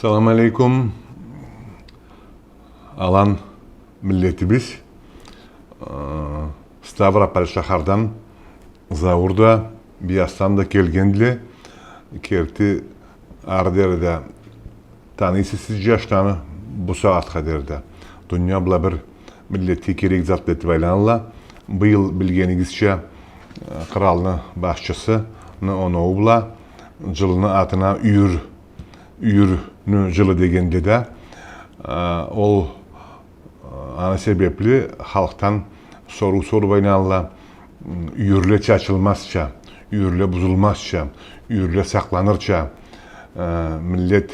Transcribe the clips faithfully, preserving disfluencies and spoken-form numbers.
Салам алейкум, алан миллетибиз. Э, Ставрополь шахардан Заур да, Биястан да келгендиле. Керти ары дери да таныйсыз сиз джашланы, бу сагъатха дери да. Дуния бла бир миллетге керек затла этиб айланалла. Быйыл, билгенигизча, э, къралны башчысыны оноуу бла джылны атына юйюр, юйюрню джылы дегенле да, э, ол, э, аны себебли халкъдан соруу соруб айланалла, м, юйюрле чачылмазча, юйюрле бузулмазча, юйюрле сакъланырча, э, миллет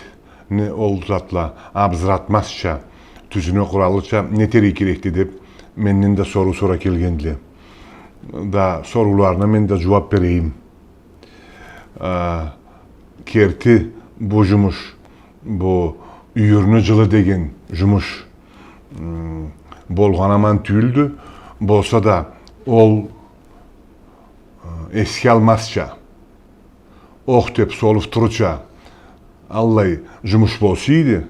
не ол затла абызыратмазча, тюзюне къуралырча не этерге керекди деб, менден да соруу сора келгендиле. Да сорууларына мен да джууаб берейим. Э, керти бу джумуш, бу юйюрню джылы деген джумуш, м, болгъан аман тюйюлдю. Болса да ол, э, эсге алмазча, ох деб солуб турурча, аллай джумуш болса эди,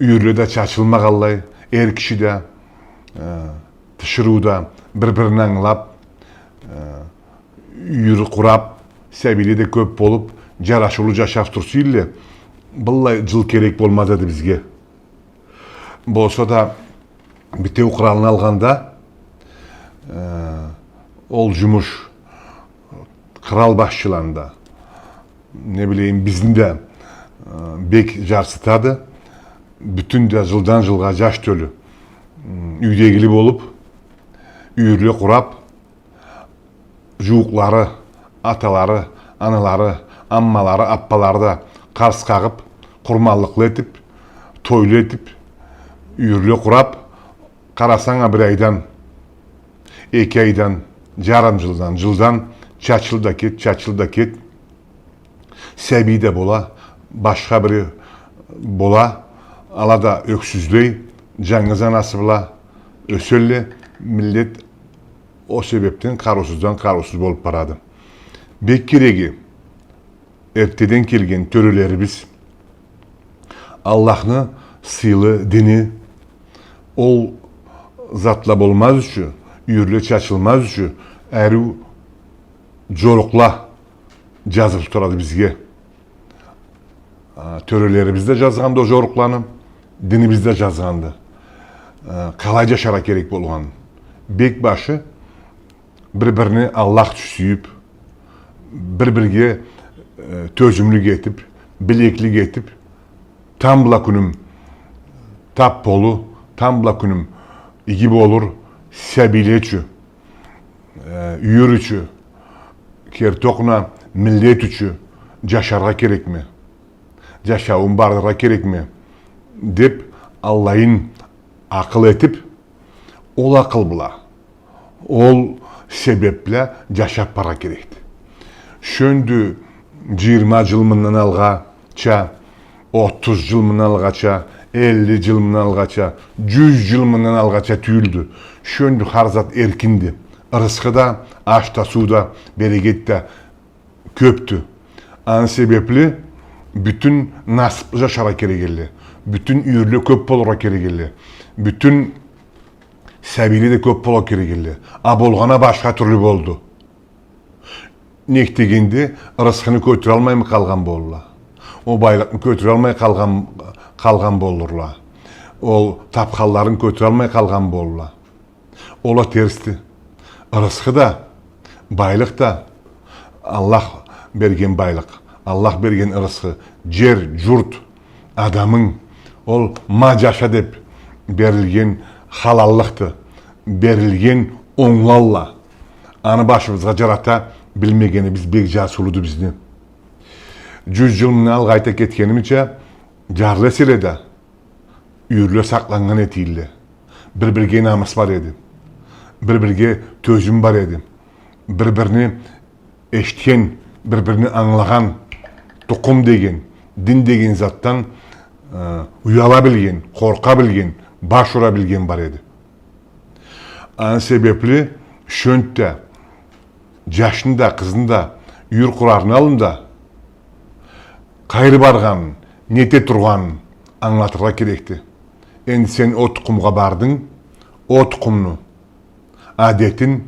юйюрле да чачылмагъанлай, эр киши да, э, тиширыу да бир-бирин ангылаб, э, юйюр къураб, сабийле да кёб болуб, джарашыулу джашаб турса эдиле, быллай джыл керек болмаз эди бизге. Болса да, битеу къралны алгъанда, э, ол джумуш кърал башчыланы да, не билейим, бизни да, э, бек джарсытады. Бютюн да джылдан джылгъа джаш тёлю, м, юйдегили болуб, юйюрле къураб, джууукълары, аталары, аналары, аммалары, аппалары да къарс къагъыб, къурманлыкъла этиб, тойла этиб, юйюрле къураб, къарасанг а, бир айдан, эки айдан, джарым джылдан, джылдан чачыл да кет, чачыл да кет. Сабий да бола, башха бири бола, ала да ёксюзлей, джангыз анасы бла ёселле, миллет ол себебден къарыусуздан къарыусуз болуб барады. Бек кереги, эртеден келген тёрелерибиз, Аллахны сыйлы дини, ол затла болмаз ючюн, юйюрле чачылмаз ючюн, ариу джорукъла джазылыб турады бизге. А, тёрелерибиз да джазгъанды ол джорукъланы, динибиз да джазгъанды. А, къалай джашаргъа керек болгъанын. Бек башы, бир-бирини Аллах ючюн сюйюб, бир-бирге, э, тёзюмлюк этиб, билеклик этиб, тамбла кюнюм тап болур, тамбла кюнюм иги болур, сабийле ючюн, э, юйюр ючюн, керти окъуна миллет ючюн джашаргъа керекме, джашауун бардырыргъа керекме, деб, аллайын акъыл этиб, ол акъыл бла, ол себеб бла джашаб барыргъа керекди. Шёндю джыйырма джыл мындан алгъача, отуз джыл мындан алгъача, элли джыл мындан алгъача, джюз джыл мындан алгъача тюйюлдю. Шёндю хар зат эркинди. Ырысхы да, аш да, суу да, берекет да кёбдю. Аны себебли бютюн насыблы джашаргъа керек эдиле. Бютюн юйюрле кёб болургъа керек эдиле. Бютюн сабийле да кёб болургъа керек эдиле. А болгъаны башха тюрлю болду. Нек дегенде, ырысхыны кётюралмаймы къалгъан болурла? Ол байлыкъны кётюралмай къалгъан, къалгъан болурла? Ол табханларын кётюралмай къалгъан болурла? Ол а терсди. Ырысхы да, байлыкъ да, Аллах берген байлыкъ, Аллах берген ырысхы, джер, джурт, адамынг, ол ма джаша деб берилген халаллыкъды, берилген онглалла. Аны башыбызгъа джарата билмегенибиз бек джарсыулуду бизни. Джюз джыл мындан алгъа, айта кетгенимча, джарлы эселе да, юйюрле сакъланнган этийле. Бир-бирге намыс бар эди. Бир-бирге тёзюм бар эди. Бир-бирини эшитген, бир-бирини ангылагъан, тукъум деген, дин деген затдан, э, уяла билген, къоркъа билген, баш ура билген бар эди. Аны себебли шёндю да, джашны да, къызны да юйюр къурарны аллында, къайры баргъанын, не эте тургъанын ангылатыргъа керекди. Энди сен ол тукъумгъа бардынг, ол тукъумну адетин,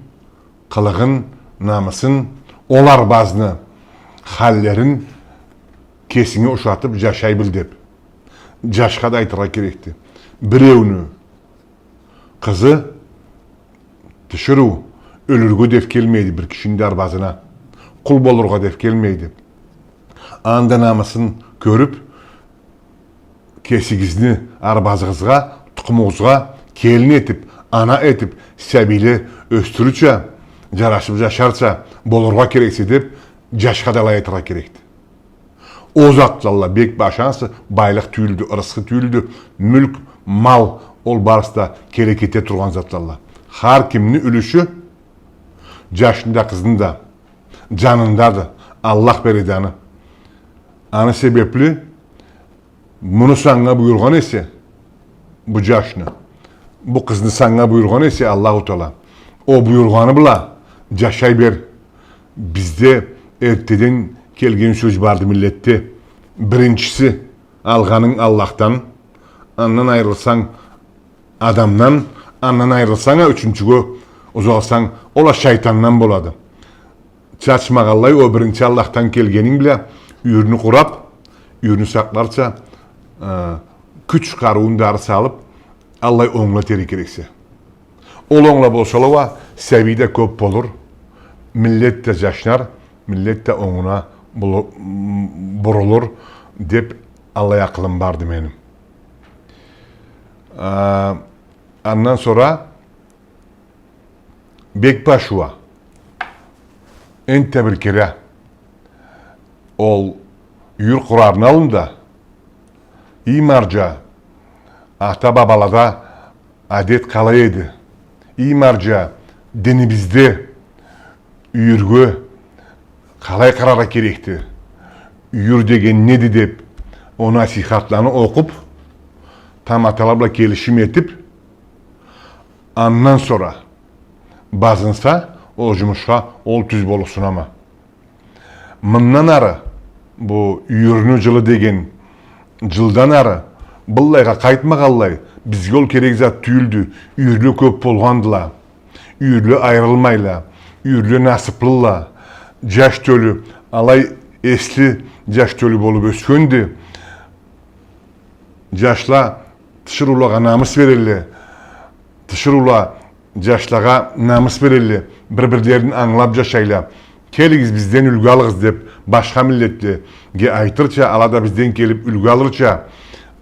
къылыгъын, намысын, ол арбазны халлерин кесинге ушатып жашай бил деп, жашха да айтыргъа керекди. Биреуню къызы, тиширыу, ёлюрге деп келмейди бир кишини да арбазына. Къул болургъа деп келмейди. Аны да намысын кёрюп, кесигизни арбазыгъызгъа, тукъумугъузгъа келин этип, ана этип, сабийле ёсдюрюрча, жарашып жашарча болургъа керексе деп, жашха да алай айтыргъа керекди. Ол затлалла бек башхасы, байлыкъ тюйюлдю, ырысхы тюйюлдю, мюлк, мал, ол барысы да келе-кете тургъан затлалла. Хар кимни юлюшю жашны да, къызны да жанындады, Аллах береди аны. Аны себепли муну санга буюргъан эсе, бу жашны, бу къызны санга буюргъан эсе Аллаху Таала, ол буюргъаны бла жашай бер. Бизде эртеден келген сёз барды миллетде: биринчиси, алгъанынг Аллахдан, андан айрылсанг адамдан, андан айрылсанг а, ючюнчюге узалсанг, ол а шайтандан болады. Чачмагъанлай, ол биринчи Аллахдан келгенинг бла юйюрню къурап, юйюрню сакъларча, э, кюч-къарыуунг да ары салып, аллай онгла этерге керексе. Ол онгла болсала уа, сабий да кёп болур, миллет да жашнар, миллет да онгуна булу-, м, бурулур деп, аллай акъылым барды мени. А, андан сора Бекбаш уа энтта бир кере ол юйюр къурарны аллында, ий маржа, ата-бабалада адет къалай эди? Ий маржа, динибизде юйюрге къалай къараргъа керекди? Юйюр деген неди деп, ол насийхатланы окъуп, таматала бла келишим этип, андан сора базынса, ол жумушха ол тюз болуп сунама. Мындан ары, бу юйюрню жылы деген жылдан ары, быллайгъа къайтмагъанлай, бизге ол керек зат тюйюлдю, юйюрле кёп болгъандыла, юйюрле айрылмайла, юйюрле насыплыла, жаш тёлю, алай эсли жаш тёлю болуп ёсгенди. Жашла тиширыулагъа намыс берелле, тиширыула жашлагъа намыс берелле, бир-бирлерин ангылап жашайла. Келигиз, бизден юлгю алыгъыз деп, башха миллетлеге айтырча, ала да бизден келип юлгю алырча,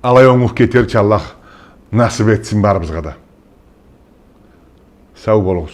алай онгуп кетерча Аллах насып этсин барыбызгъа да. Сау болугъуз.